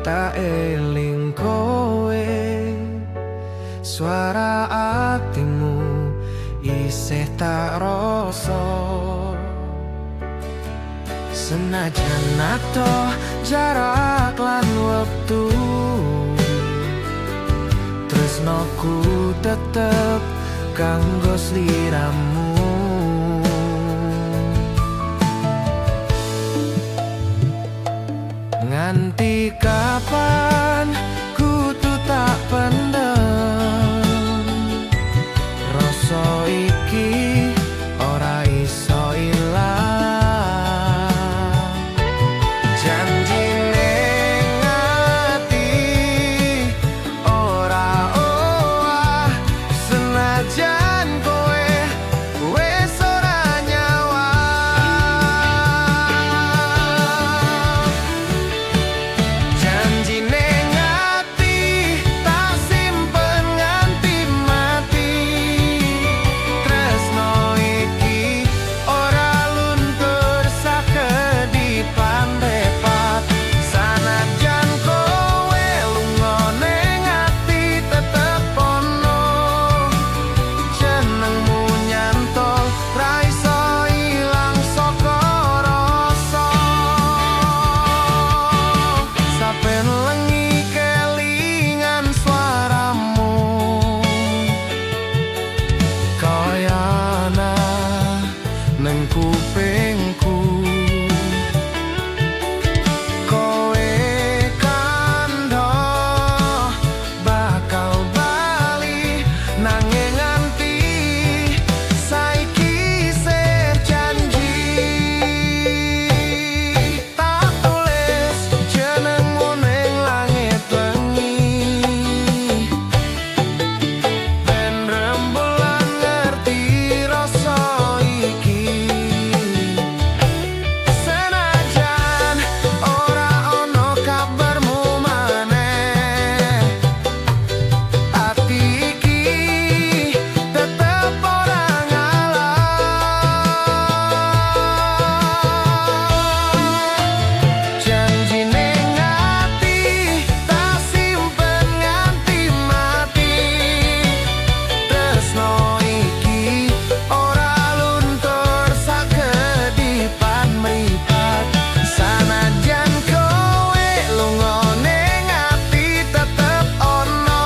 tak eling kowe. Suara atimu isih tak rasa. Senajan adoh jarak lan wektu, tresnoku tetep kanggo sliramu. Nganti kapan kudu tak pendem, rasa iki ora iso ilang. Janji ning ati ora owah, senajan kowe wis ora nyawang. Janji ning ati tak simpen nganti mati. Tresno iki ora luntur sakedipan mripat. Sanajan kowe lunga, ning ati tetep ono. Jenengmu nyantol ra iso ilang saka rasa. Saben lengi kelingan suaramu, kaya ana neng kupingku. Kowe kandha bakal bali, nanging nganti saiki isih janji. Tak tulis jenengmu ning langit wengi, ben rembulan ngerti rasa iki. Senajan ora ono kabarmu maneh, ati iki tetep ora ngalah. Janji ning ati tak simpen nganti mati. Tresno iki ora luntur sakedipan mripat. Sanajan kowe lunga, ning ati tetep ono.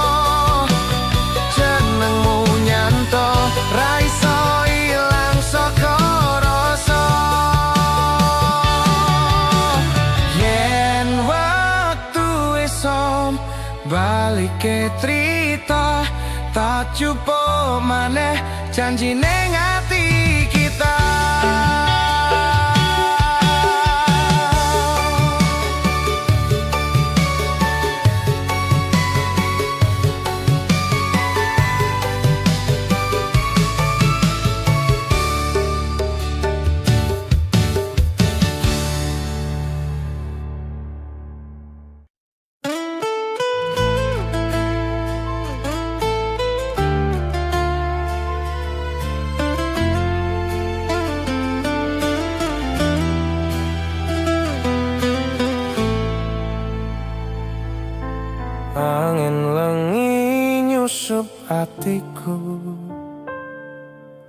Jenengmu nyantol ra iso ilang saka rasa. Yen waktu iso balike trita, tak jupuk maneh janji ning ati kita. Angin lengi nyusup atiku,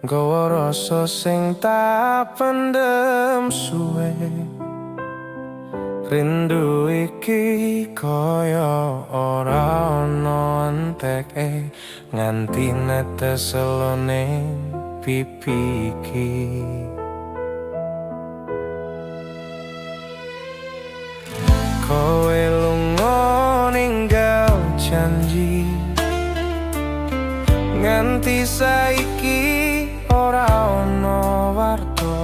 gawa rasa sing tak pendem suwe. Rindu iki kaya ora ana enteke, nganti netes ning pipi iki. Kowe lunga ninggal janji, nganti saiki ora ana warta.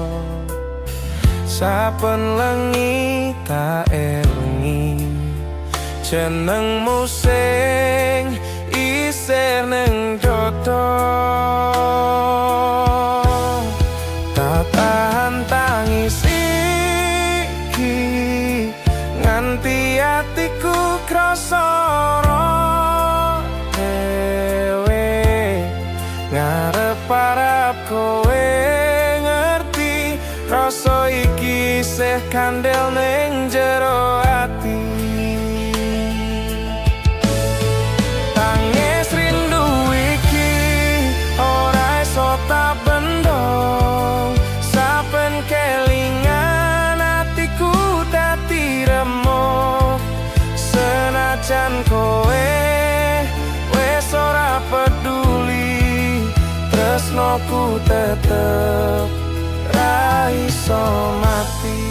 Saben lengi tak elingi jenengmu sing isih ning dodo. Tak tahan tangis iki, nganti atiku krasa dhewe. Ngarep-arep kowe ngerti rasa iki isih kandel ning jero ati. Tresnoku tetep ra iso mati.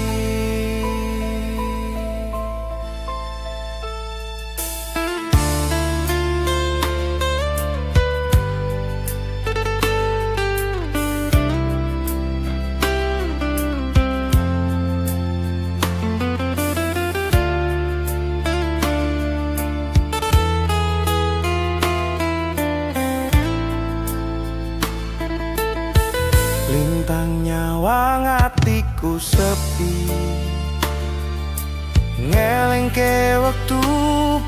Lintang nyawang atiku sepi, ngelingke wektu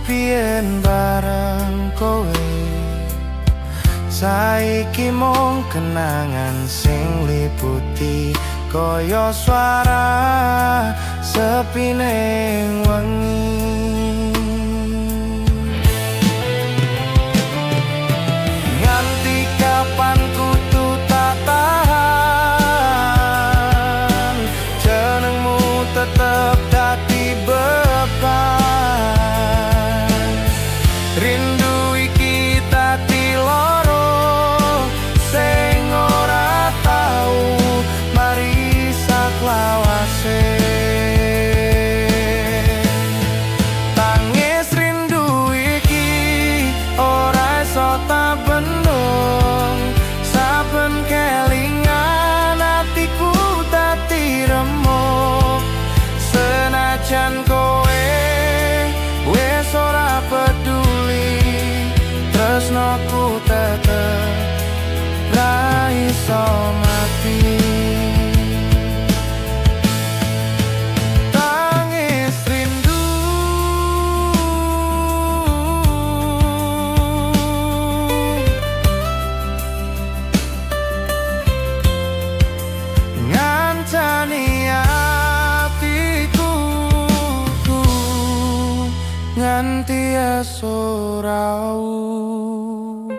biyen bareng kowe. Saiki mung kenangan sing liputi, kaya suara sepi ning wengi. Nganti kapan kudu tak tahan, jenengmu tetep dadi beban. Rindu iki dadi loro sing ora tau mari saklawase. Tangis rindu iki ora iso tak bendung, saben kelingan atiku dadi remuk. Senajan kowe wis ora peduli, tresnoku tetep ra iso mati. Tangis rindu ngancani atiku nganti esuk raup.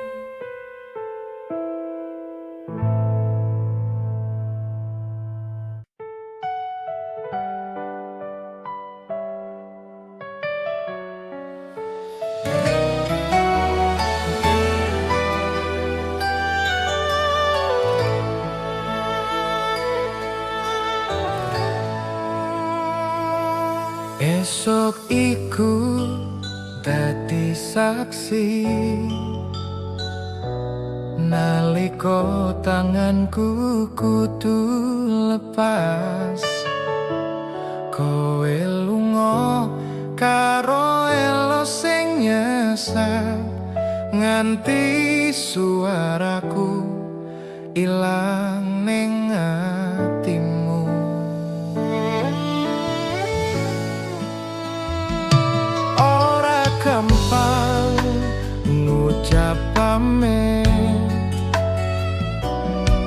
Esok iku dadi saksi, naliko tanganku kudu lepas. Kowe lunga karo elo sing nyesek, nganti suaraku ilang ning atimu. Ora gampang ngucap pamit,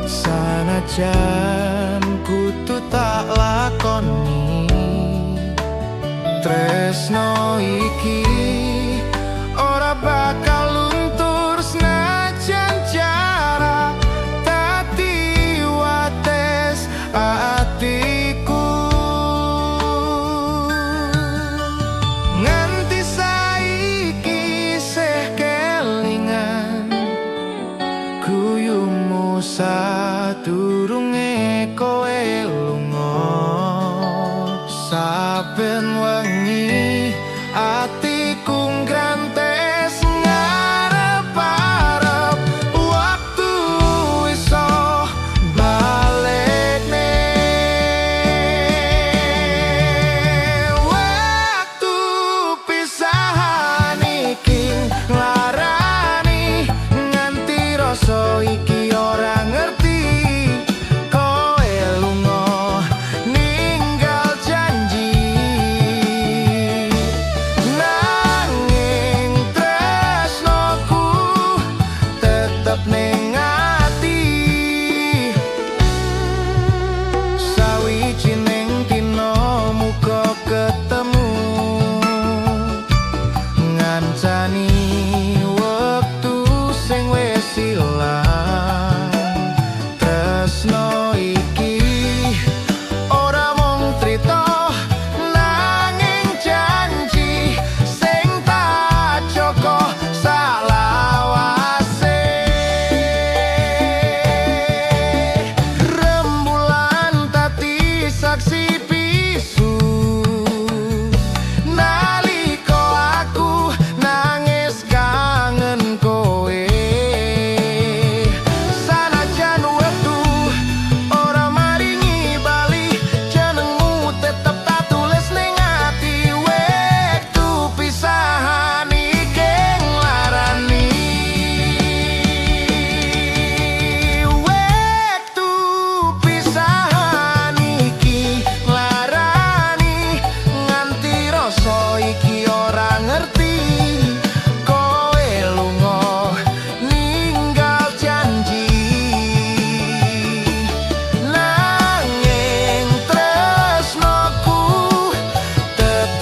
sanajan kudu tak lakoni. Tresno iki ora bakal luntur, senajan jarak dadi wates atiku. Nganti saiki isih kelingan guyumu sadurunge kowe lunga. Saben wengi atiku nggrantes ngarep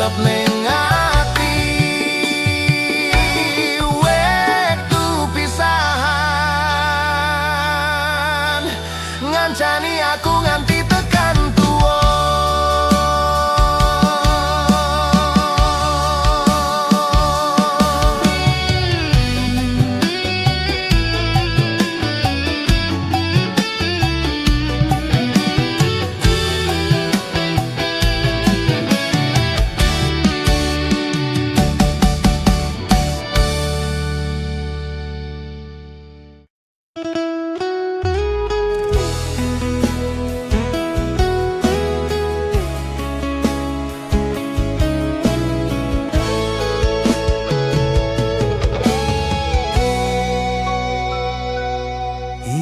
tetep ning ati. Wektu pisahan ngancani aku nganti tekan tuwa.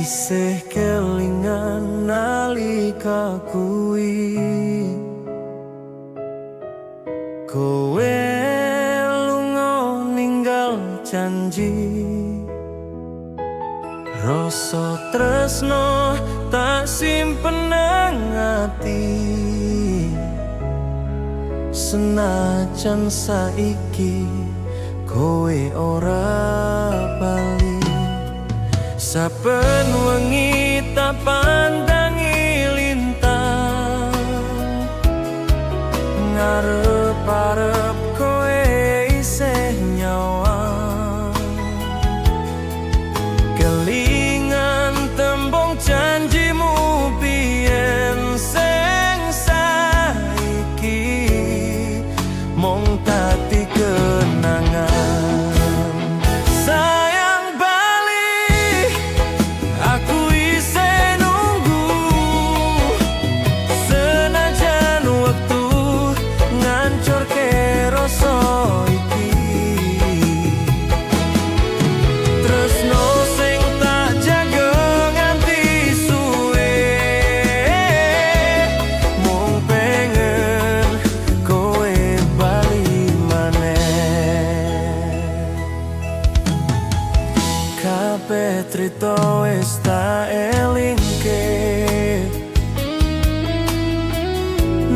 Isih kelingan nalika kuwi, kowe lunga ninggal janji. Rasa tresno tak simpen nang ati, senajan saiki kowe ora bali. Saben wengi tak pandangi lintang, ngarep-arep kowe isih nyawang. Kelingan tembung janjimu biyen, sing saiki mung dadi kenangan. Sayang bali, aku isih nunggu, senajan wektu ngancurke rasa iki. Tresno sing tak jaga nganti suwe, mung pengen kowe bali maneh. Kabeh trito wis tak elingke,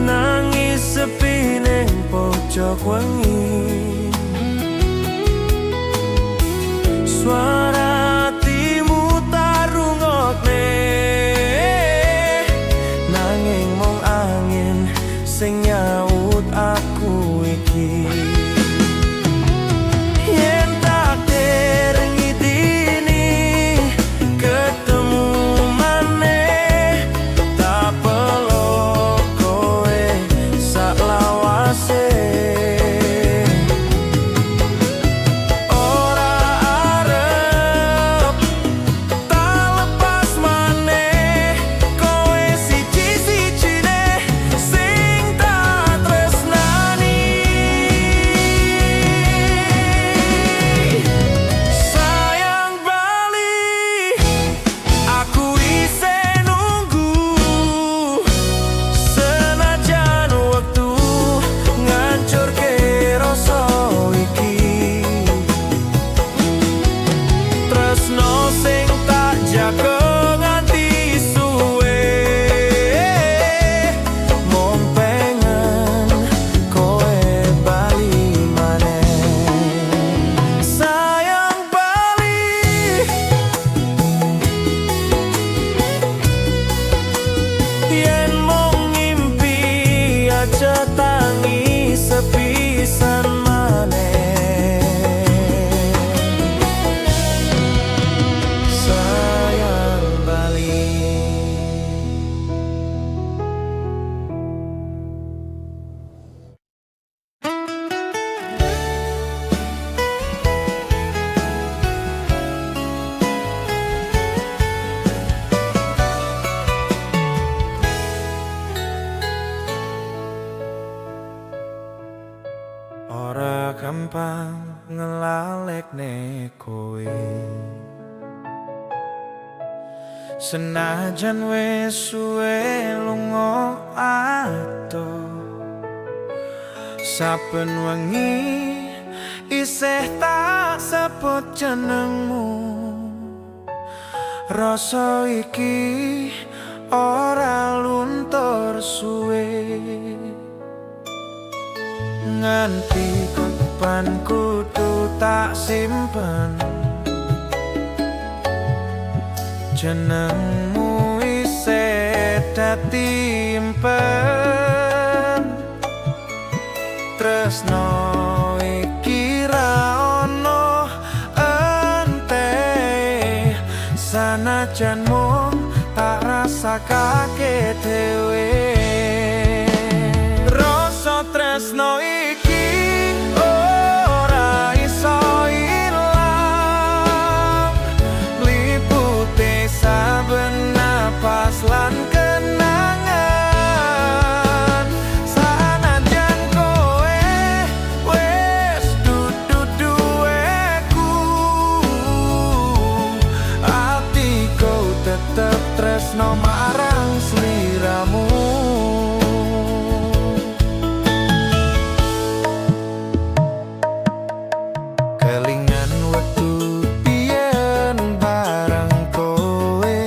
nangis sepi ning pojok wengi. Suara hatimu tak rungokne, nanging mung angin sing nyaut aku iki. Yen takdir ngidini ketemu maneh, tak peluk kowe saklawase. Ora arep tak lepas maneh, kowe siji-sijine sing tak tresnani. Sayang bali, aku isih nunggu, senajan wektu ngancurke rasa iki. Tresno sing tak jaga nganti suwe, mung pengen kowe bali maneh. Sayang bali, yen mung ngimpi aja tangi sepisan maneh. Sayang bali. Ora gampang ngelalekne kowe, senajan wis suwe lunga adoh. Saben wengi isih tak sebut jenengmu, rasa iki ora luntur suwe. Nganti kapan kudu tak simpen? Jenengmu isih dadi impen. Tresno iki ra ono ente, sanajan mung tak rasakake dhewe. Rasa tresno iki ora iso ilang, liputi saben napas lan kenangan. Sanajan kowe wis dudu duweku, atiku tetep tresno marang sliramu. Kelingan wektu biyen bareng kowe,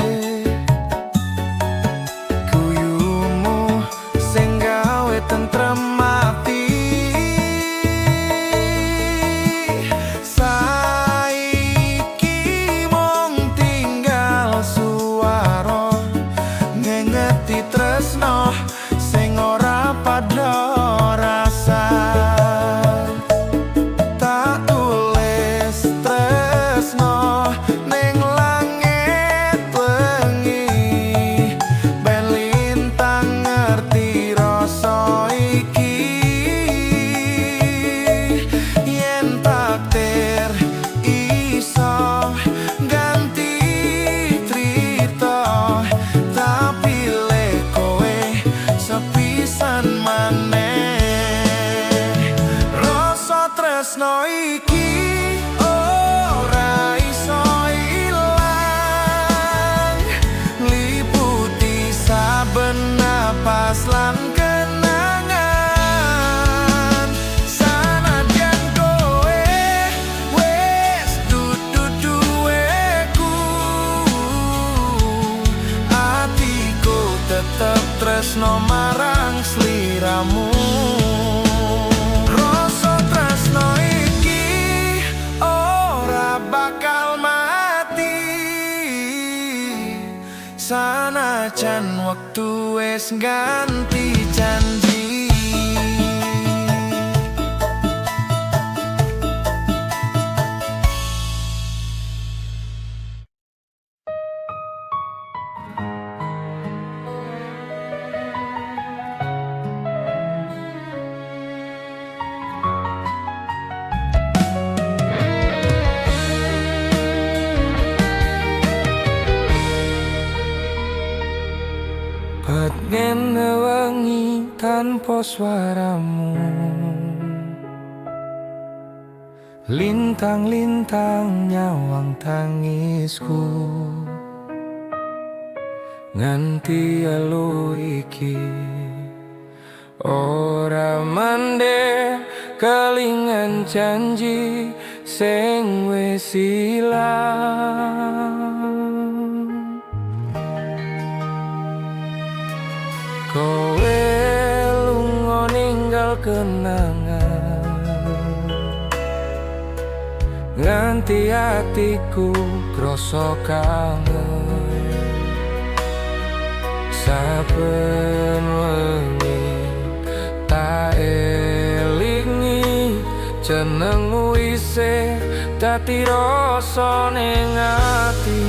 guyumu sing gawe tentrem ati. Saiki mung tinggal suara ngengeti tresno sing ora padha rasa. Tak tulis tresno ning langit wengi, ben lintang ngerti rasa iki. Yen takdir iso ganti crita, tak pilih kowe sepisan maneh. Rasa tresno iki ora iso ilang, liputi saben napas lan kenangan. Sanajan kowe wis dudu duweku, atiku tetep tresno marang sliramu. Rasa tresno iki ora bakal mati, sanajan wektu wis ganti janji. Pengen wengi tanpa suaramu, lintang-lintang nyawang tangisku. Nganti elu iki ora mandek, kelingan janji sing wis ilang. Kowe lunga ninggal kenangan, nganti atiku krasa kangen. Saben wengi tak elingi jenengmu isih dadi rasa ning ati.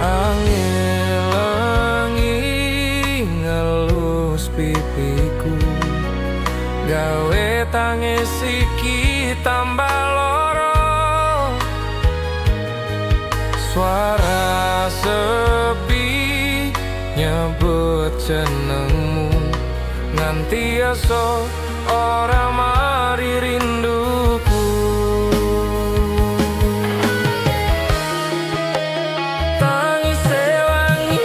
Angin lengi ngelus pipiku, gawe tangis iki tambah loro. Suara sepi nyebut jenengmu, nganti esuk ora mari rinduku. Tangise wangi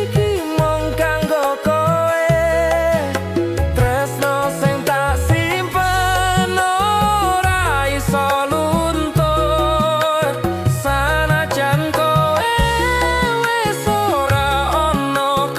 iki mung kanggo kowe, tresno sing tak simpen ora iso luntur. Sanajan kowe wis ora ono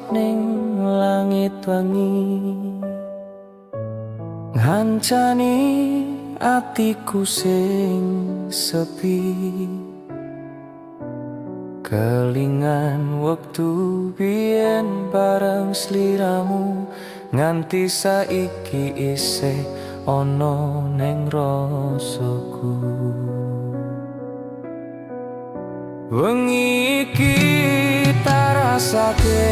sorot ning langit wengi, ngancani atiku sing sepi. Kelingan wektu biyen bareng sliramu, nganti saiki isih ana ning rasaku. Wengi iki tak rasake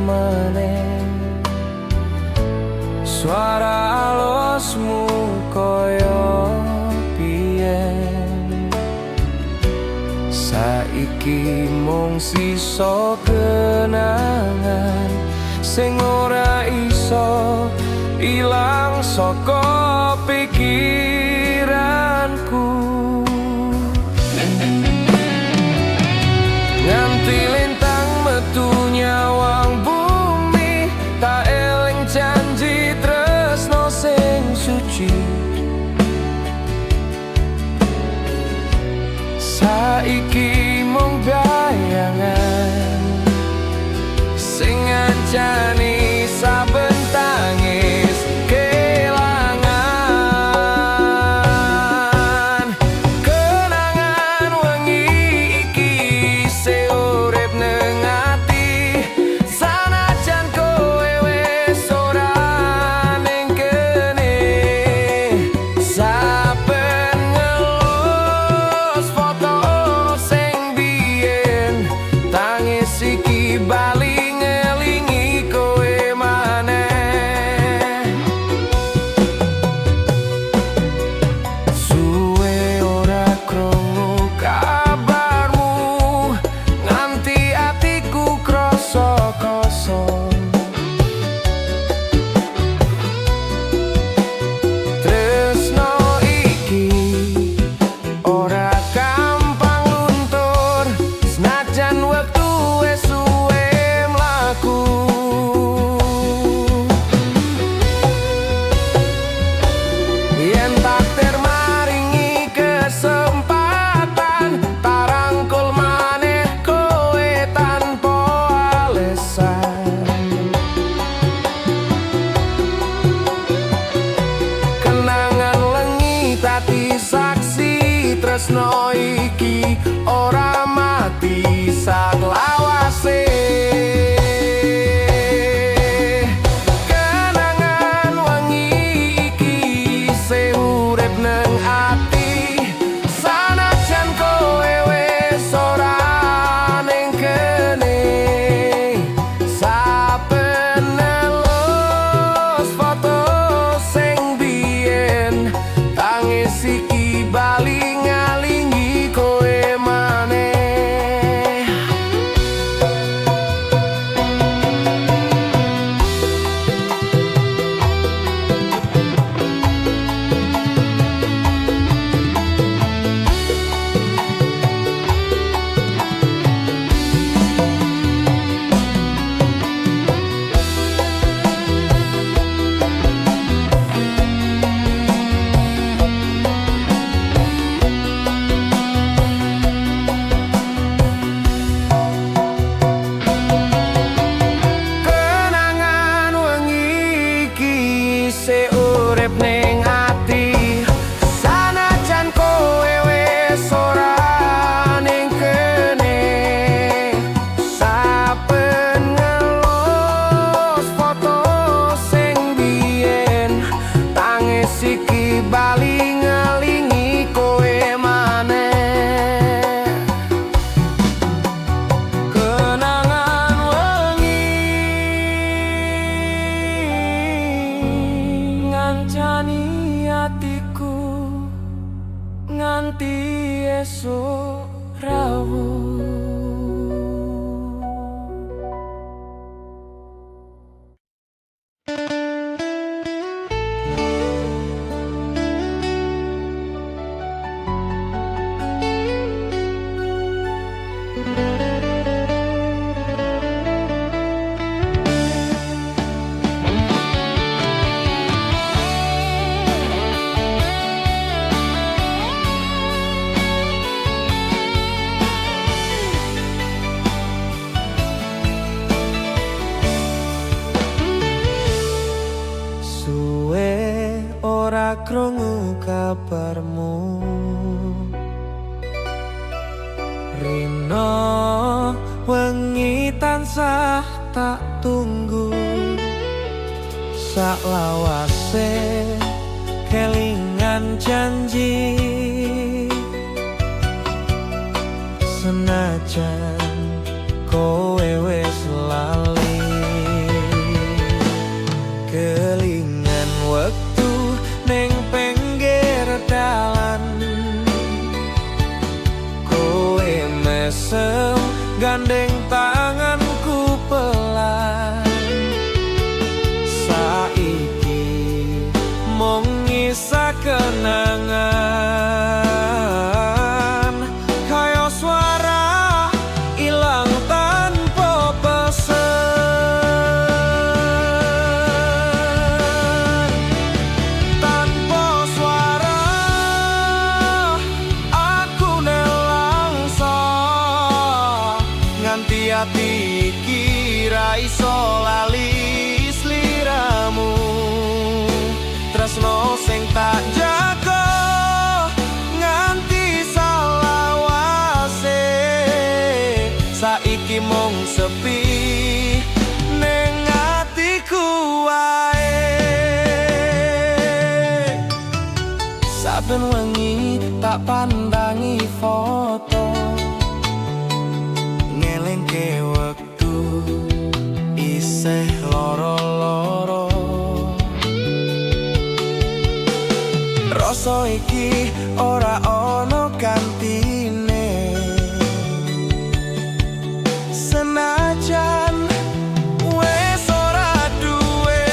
maneh, suara alosmu koyo biyen. Saiki mung sisa kenangan sing ora iso ilang saka pikiranku. Nganti lintang metu nyawang bumi, tak eling janji tresno sing suci. Saiki mung bayangan sing ngancani saben tangis kelangan. Kenangan wengi iki isih urip neng ati, sanajan kowe wis ora ning kene. Saben ngelus foto sing biyen, tangis iki bali ngelingi kowe maneh. Suwe ora krungu kabarmu, nganti atiku krasa kosong. Tresno iki ora gampang luntur, senajan wektu wis suwe mlaku. Yen takdir maringi kesempatan, tak rangkul maneh kowe tanpa alesan. Kenangan wengi dadi saksi tresno iki ora mati saklawase. Kenangan wengi iki isih urip neng ati, sanajan kowe wis ora ning kene. Saben ngelus foto sing biyen, tangis iki bali ngalingi kowe maneh. Kenangan wengi iki isih urip ning ati, sanajan kowe wis ora ning kene. Saben ngelus foto sing biyen, tangis iki bali ngelingi kowe maneh. Kenangan wengi ngancani atiku nganti esuk rawuh. krungu kabarmu. Rino wengi tansah tak tunggu, saklawase kelingan janji. Senajan kowe wis lali, kelingan wektu ning pinggir dalan, kowe mesem gandeng tanganku pelan. Saiki mung nyisa kenangan, kaya suara ilang tanpa pesen. Tanpa suara aku nelangsa, nganti ati iki ra iso lali sliramu. Tresno sing tak jaga nganti salawase, saiki mung sepi ning atiku wae. Saben wengi tak pandangi foto, ngelingke wektu isih loro-loro. Rasa iki ora ana gantine, senajan wis ora duwe.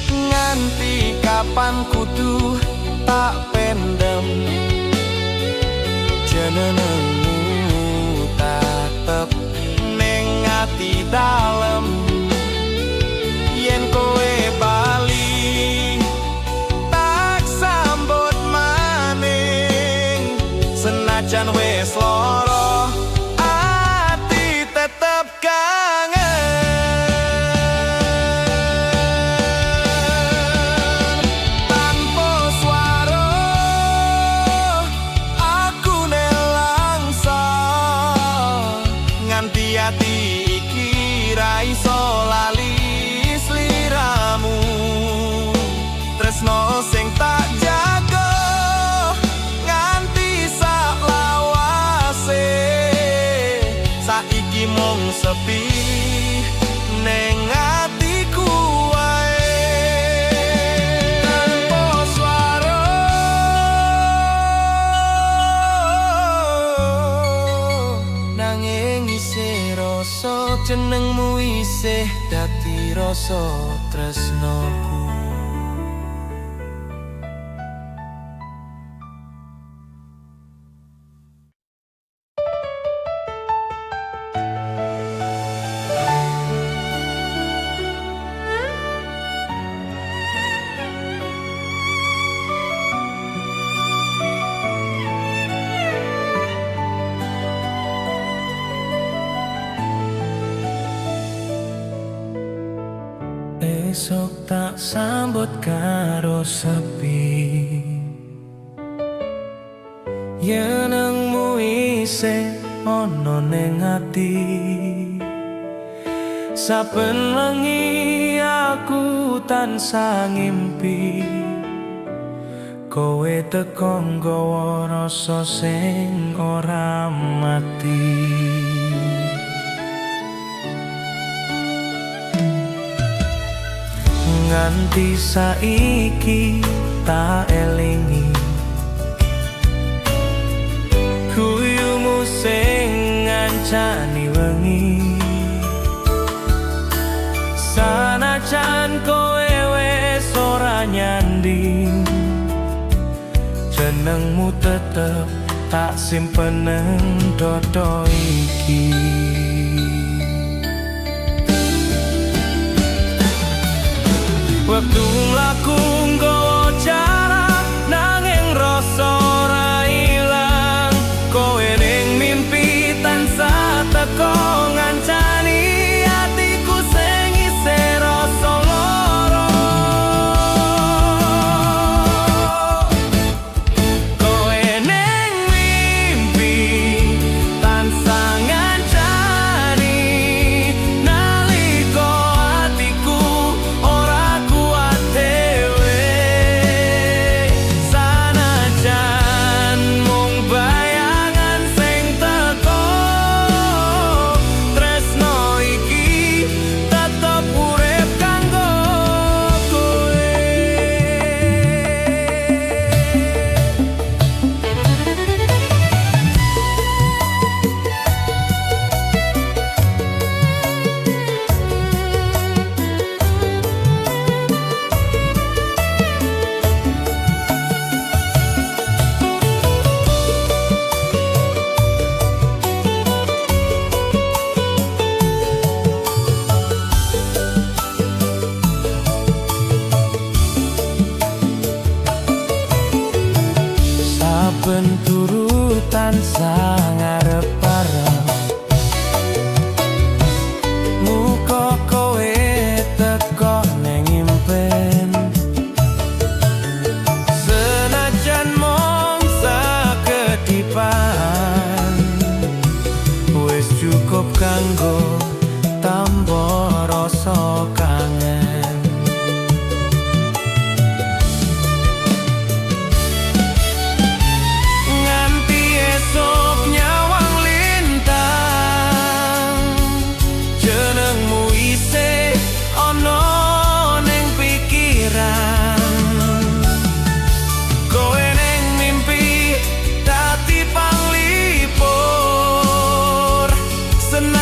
Nganti kapan kudu tak pendem jenengmu, tetep ning ati dalem. Yen kowe bali tak sambut maning, senajan wis lara ati tetep kangen. Tanpa suara aku nelangsa, nganti ati iki ra iso lali sliramu. Tresno sing tak jaga nganti saklawase, saiki mung sepi ning atiku wae. Tanpa suara nanging isih rasa jenengmu isih dadi rasa tresnoku. Esok tak sambut karo sepi, jenengmu isih ana ning ati. Saben wengi aku tansah ngimpi, kowe teko nggawa rasa sing ora mati. Nganti saiki tak elingi guyumu sing ngancani wengi. Sanajan kowe wis ora nyanding, jenengmu tetep tak simpen nang dodo iki. Wektu mlaku nggawa jarak, nanging rasa ora ilang. Kowe ning mimpi tansah teko ngancani atiku sing isih rasa lara.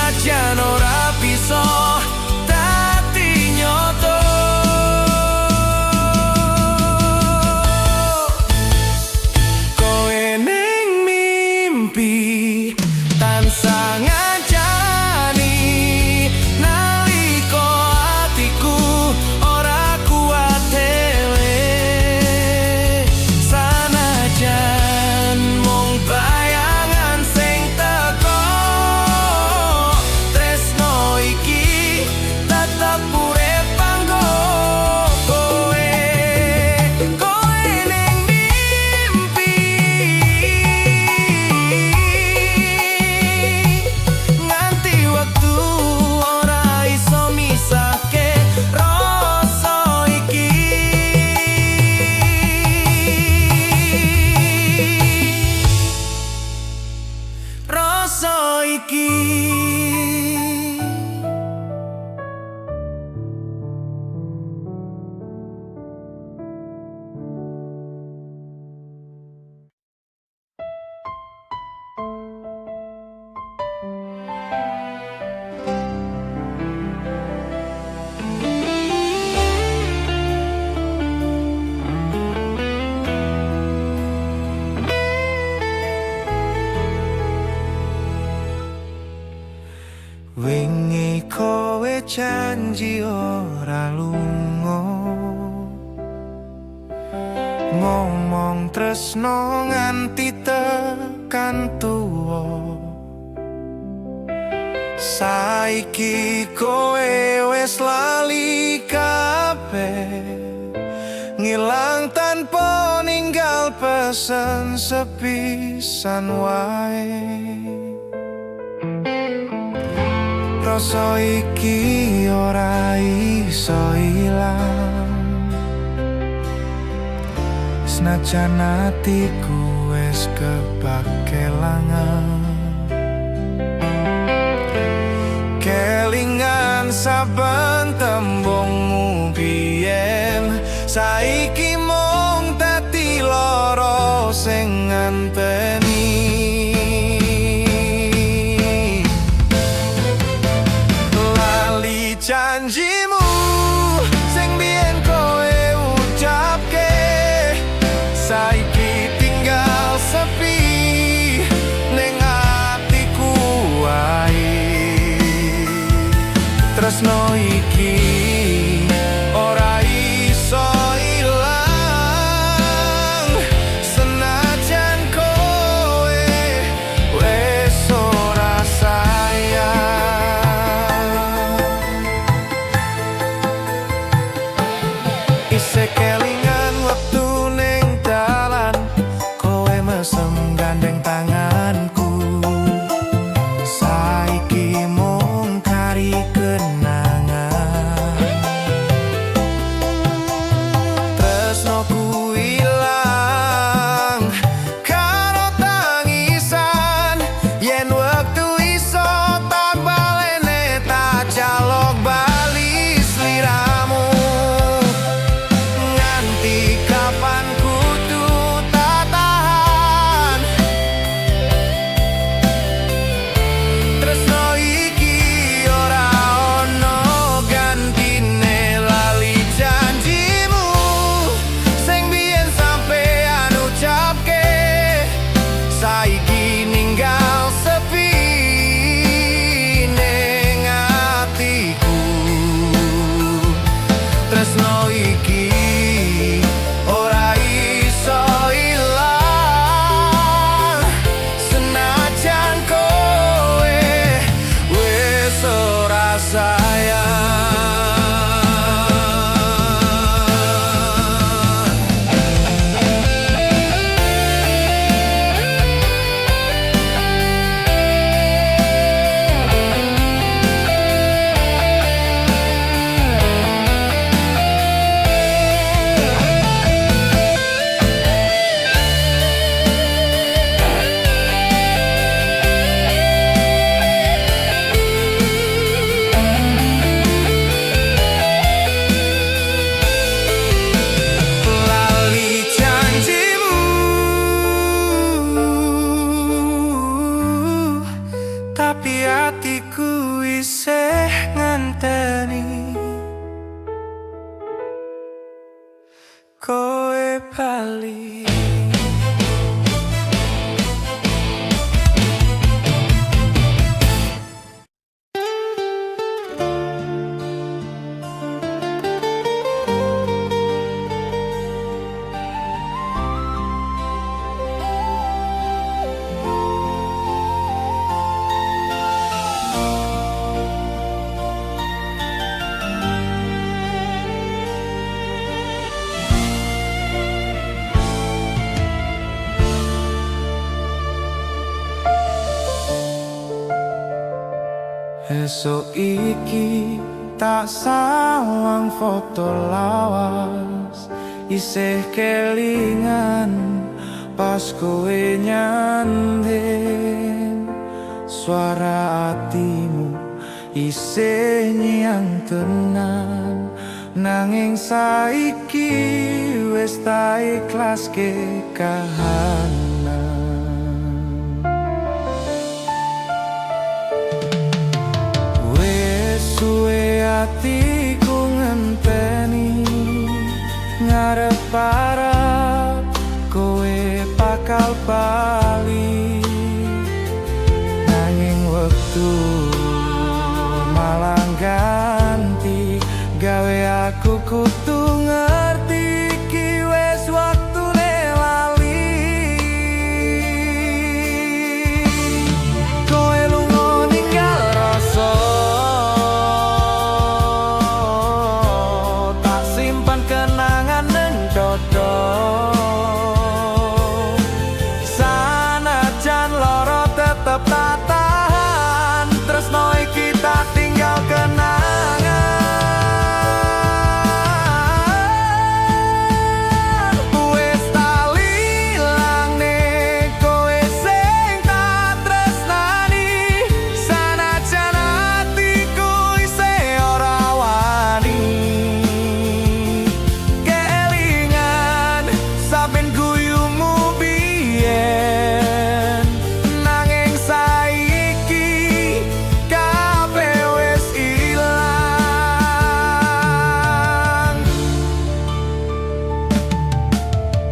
Senajan ora bisa dadi nyoto. Kowe ning mimpi tansah ngancani, nalika atiku ora kuat dhewe. Sanajan mung bayangan sing teko, tresno iki tetep urip kanggo kowe. Kowe ning mimpi nganti wektu ora iso misahke rasa iki. Rasa iki. Wingi kowe janji ora lunga, ngomong tresno nganti tekan tuwa. Saiki kowe wis lali kabeh, ngilang tanpa ninggal pesen sepisan wae. Rasa iki ora iso ilang, senajan atiku wis kebak kelangan. Kelingan saben tembungmu biyen, saiki mung dadi lara sing nganteni. Lali janjimu sing biyen kowe ucapke, saiki tinggal sepi ning atiku wae. Tresno iki ora iso ilang, senajan kowe wis ora sayang. Isih kelingan wektu ning dalan, kowe mesem gandeng tanganku. Saiki mung kari kenangan. Tresnoku ilang karo tangisan, yen wektu iso tak balene tak jaluk bali sliramu. Nganti kapan kudu tak tahan, tresno iki ora ono gantine. Lali janjimu sing biyen sampean ucapke, saiki ninggal sepi ning atiku. Tresno iki ora iso ilang, senajan kowe wis ora sayang. bali. Esuk iki tak sawang foto lawas, isih kelingan pas kowe nyanding. Suara atimu isih nyang tenan, nanging saiki wis tak ikhlaske kahanan. Wis suwe atiku ngenteni, ngarep-arep kowe bakal bali, nanging wektu malah ganti gawe aku kudu ngerti iki wis waktune lali. Kowe lunga ninggal rasa, tak simpan kenangan neng dodo. Sanajan loro tetep tak tahan, tresno iki tak tinggal kenangan. Wis tak ilangne kowe sing tak tresnani, sanajan atiku isih ora wani. Kelingan saben guyumu biyen, nanging saiki kabeh wis ilang.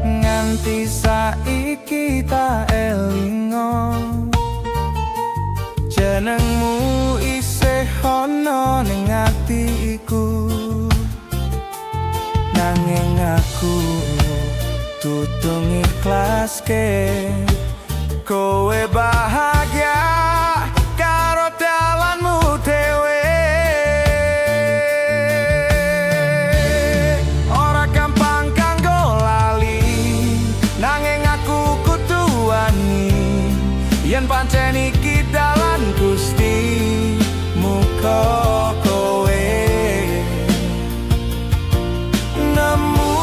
Nganti saiki tak elingo, jenengmu isih ana ning atiku, nanging aku kudu ngiklaske kowe bahagia karo dalanmu dhewe. Ora gampang kanggo lali, nanging aku kudu wani yen pancen iki dalan Gusti. Muga kowe nemu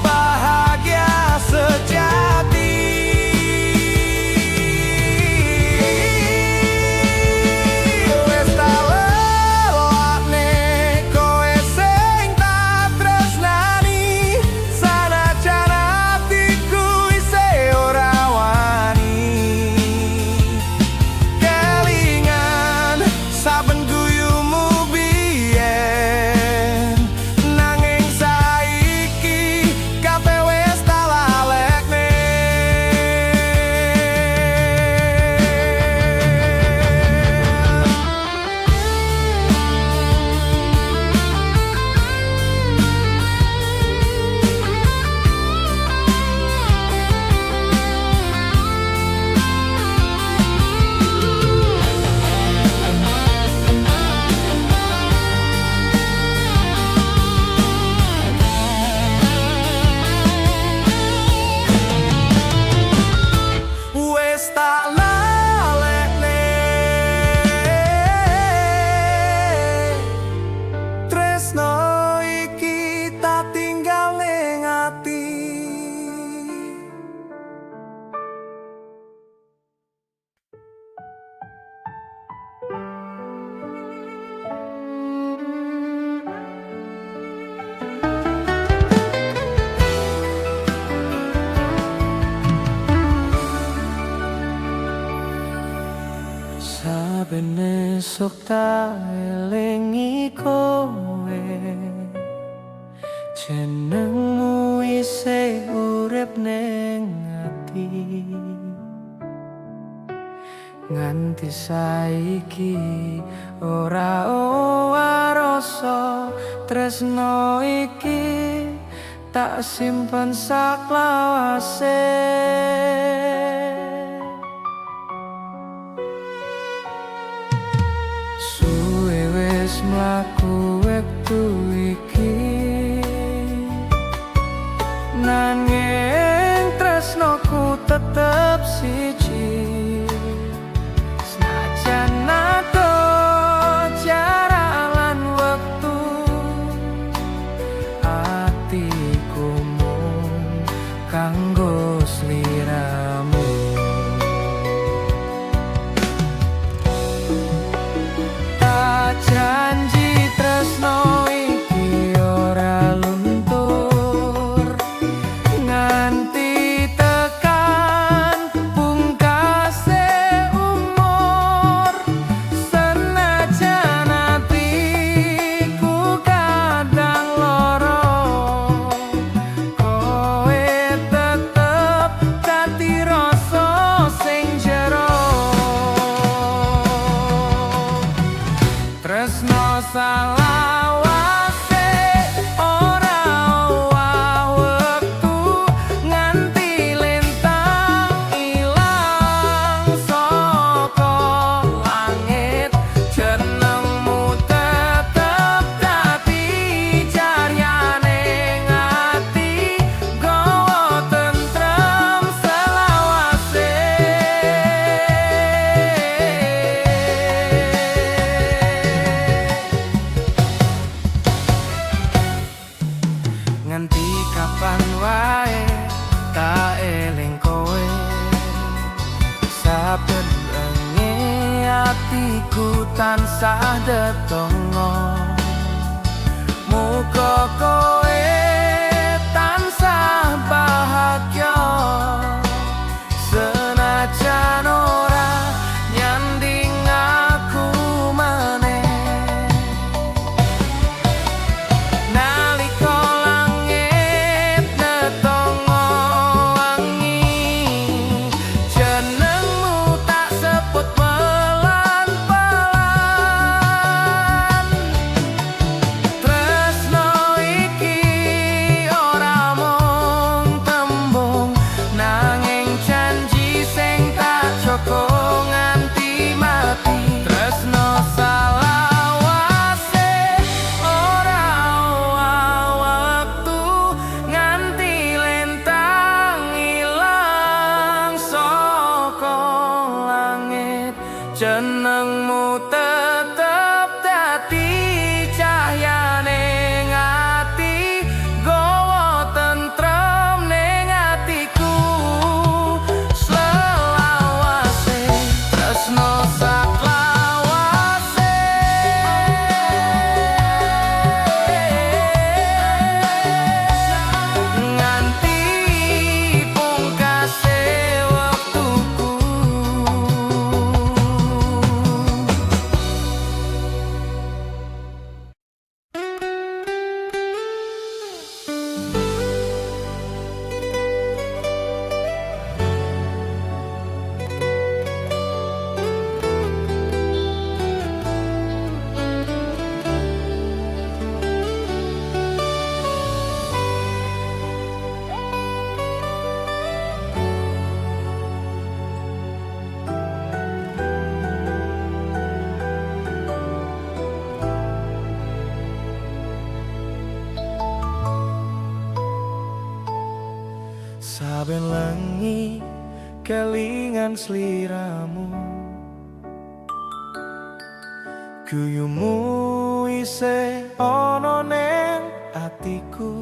bahagia sejati. Wis tak lelakne kowe sing tak tresnani, sanajan atiku isih ora wani. Kelingan saben guyumu biyen, nanging saiki kabeh wis tak lalekne. Wis tak lalekne tresno iki tak tinggal ning ati. Saben esuk tak elingi kowe, jenengmu Isih urip ning ati. Nganti saiki ora owah rasa tresno iki tak simpen saklawase. Suwe wis mlaku wektu iki, nanging tresnoku tetep siji. Senajan adoh jarak lan wektu, atiku mung kanggo sliramu. Tak janji tresno iki ora luntur, nganti tekan pungkase umur. Senajan atiku kadang loro, kowe tetep dadi rasa sing jero. Tresno salawase ora owah wektu, nganti lintang ilang saka langit. Jenengmu tetep dadi cahyane ati, gawa tentrem selawase. Nganti kapan wae tak eling kowe, saben wengi atiku tansah ndedonga. Muga kowe tansah bahagia, senajan ora nyanding aku maneh. Nalika langit ndedonga wangi, jenengmu tak sebut pelan-pelan. Tresno iki ora mung tembung, nanging janji sing tak jaga nganti mati. Tresno salawase ora owah wektu, nganti lintang ilang saka langit. Jenengmu tetep dadi cahyane ati, gawa tentrem ning atiku selawase. Tresno saklawase nganti pungkase wektuku. Saben wengi kelingan sliramu, guyumu isih ana ning atiku.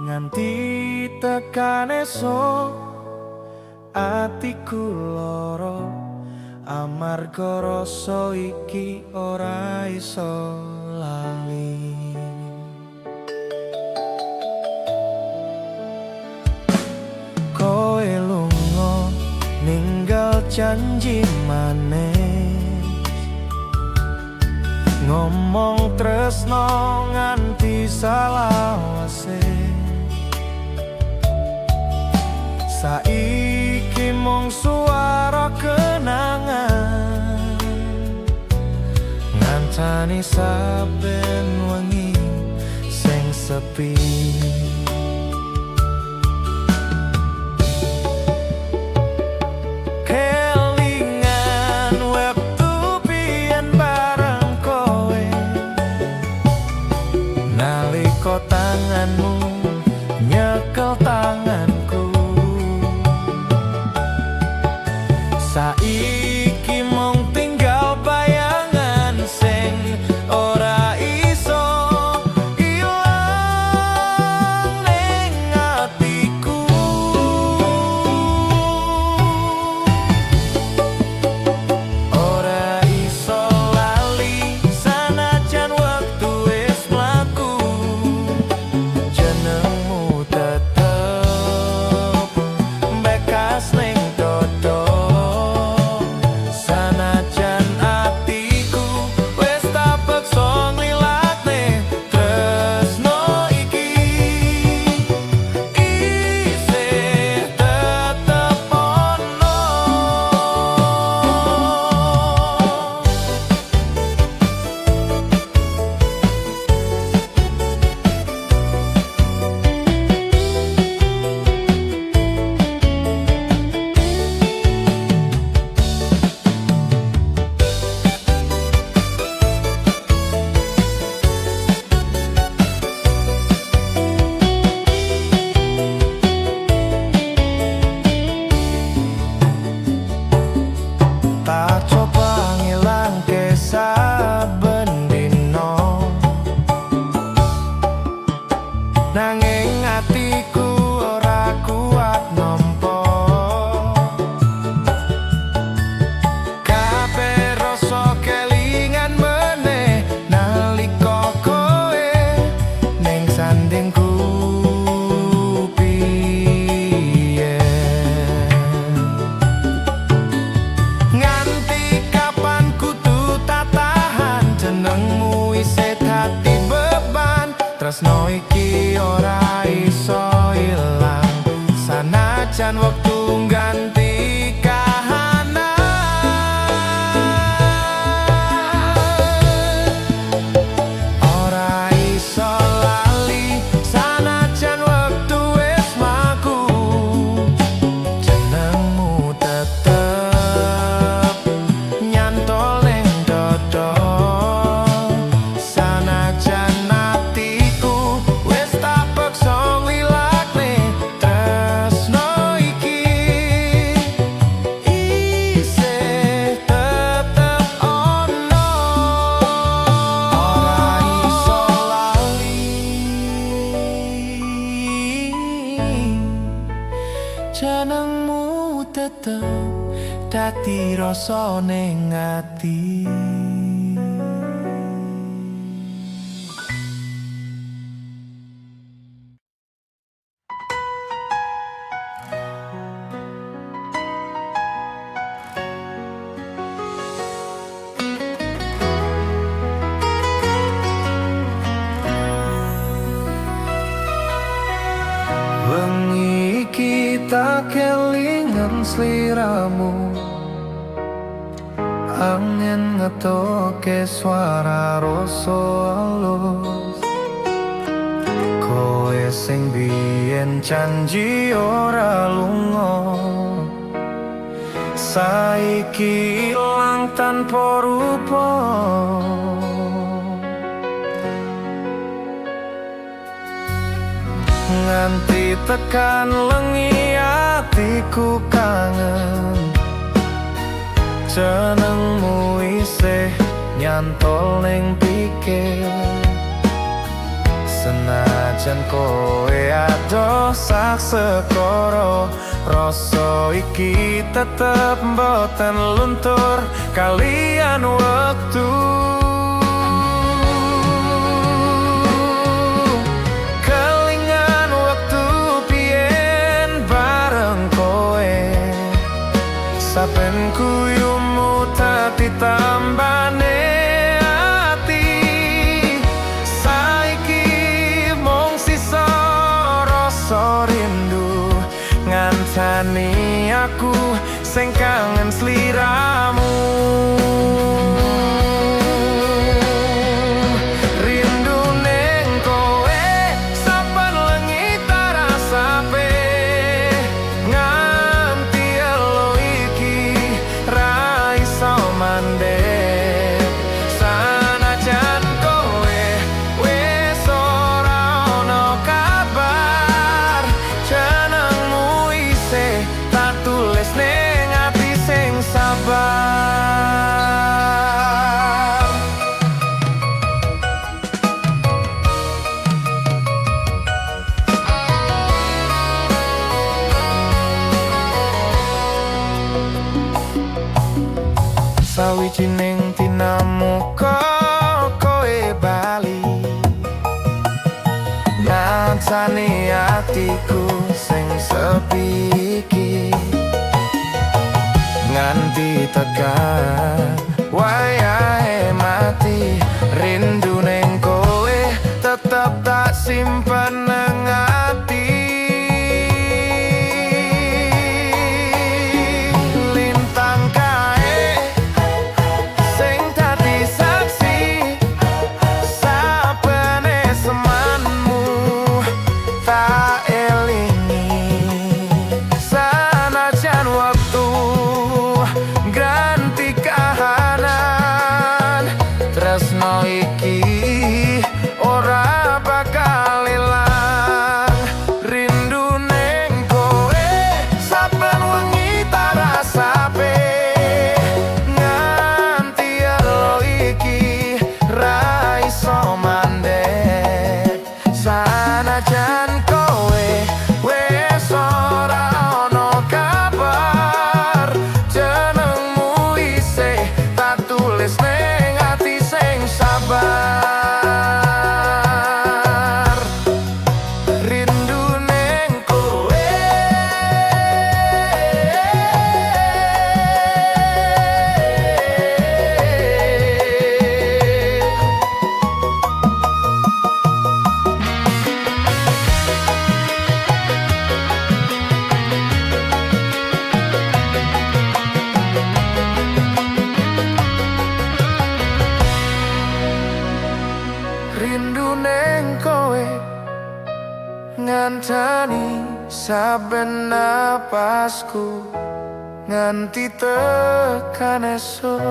Nganti tekan esuk atiku lara, amarga rasa iki ora iso lali. Kowe lunga ninggal janji manis, ngomong tresno nganti salawase. Saiki mung suara kenangan, ngancani saben wengi sing sepi. Kelingan wektu biyen bareng kowe, nalika tanganmu nyekel tanganku. Saiki mung tinggal bayangan sing ora iso ilang ning atiku. Ora iso lali sanajan wektu wis mlaku. Jenengmu tetep bekas ning dodo, sanajan atiku wis tak peksa nglilakne tresno iki isih tetep ono. Tak coba ngilangke saben dino, nanging atiku ora kuat nampa. Kabeh rasa kelingan meneh nalika kowe ning sandingku biyen. Nganti kapan kudu tak tahan, jenengmu isih dadi beban. Tresno iki ora iso ilang sanajan wektu ngganti kahanan. Ora iso lali sanajan wektu wis mlaku. Jenengmu tetep nyantol ning dodo, sanajan atiku wis tak peksa nglilakne tresno iki isih tetep ono. Ora iso lali jenengmu tetep dadi rasa ning ati. Wengi iki tak kelingan sliramu, angin ngetoke suara rasa alus. Kowe sing biyen janji ora lunga, saiki ilang tanpa rupa. Nganti tekan lengi atiku kangen, jenengmu isih nyantol ning pikir. Senajan kowe adoh sak sekoro, rasa iki tetep mboten luntur kalian wektu. Kelingan wektu biyen bareng kowe, saben guyumu dadi tambane ati. Saiki mung sisa rasa rindu ngantani sing kangen sliramu. Rindu neng kowe saben wengi tak rasake, nganti elo iki ra iso mandek. Sanajan kowe wis ora ono kabar, jenengmu isih tak tulis ning ati sing sabar. Sawijining dina muga kowe bali, ngancani atiku sing sepi iki. Nganti tekan wayahe mati, rindu ning kowe tetep tak simpen nang ati. Lintang kae sing dadi saksi saben esemanmu tak elingi. Sanajan wektu ganti kahanan, tresno iki ora bakal ilang. Rindu neng kowe saben wengi tak rasake, nganti elo iki ra iso mandek. Sanajan kowe wis ora ono kabar, jenengmu isih tak tulis ning ati sing sabar. Rindu neng kowe. Rindu neng kowe ngancani saben napasku nganti tekan esuk.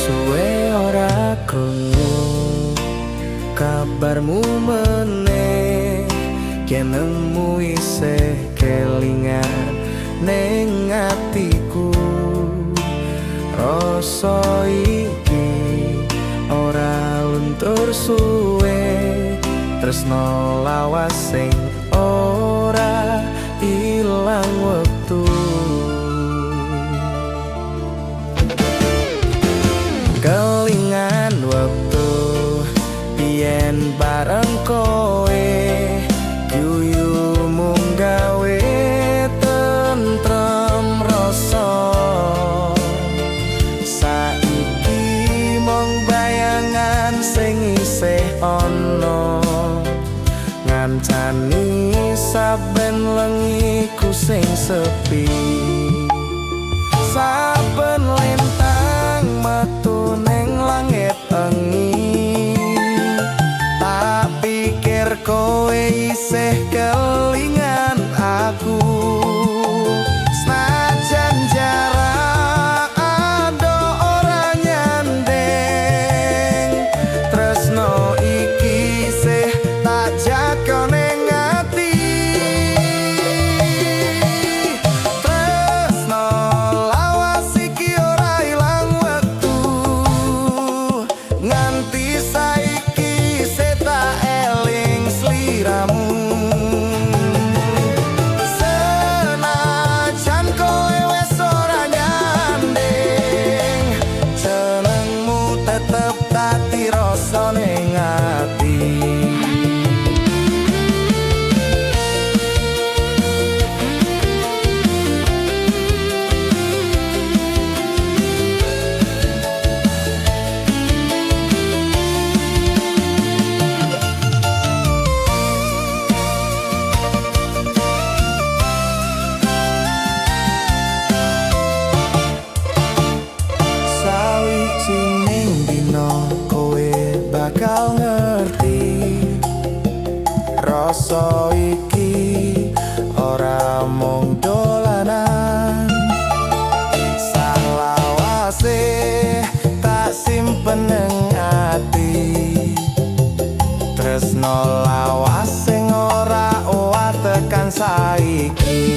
Suwe ora krungu kabarmu meneh, jenengmu isih kelingan ning atiku. Rasa iki ora luntur suwe, tresno lawas sing ora ilang wektu. Kelingan wektu biyen bareng kowe, guyumu gawe tentrem rasa. Saiki mung bayangan sing isih ana, ngancani saben lengiku sing sepi. Saben lintang metu ning langit engi, tak pikir kowe isih kelingan aku. Senajan jarak adoh ora nyanding, tresno iki isih tak jaga ning ati. Tresno lawas iki ora ilang wektu, nganti saiki isih tak eling sliramu. Rasa iki ora mung dolanan. Salawase tak simpen nang ati. Tresno lawas sing ora owah tekan saiki.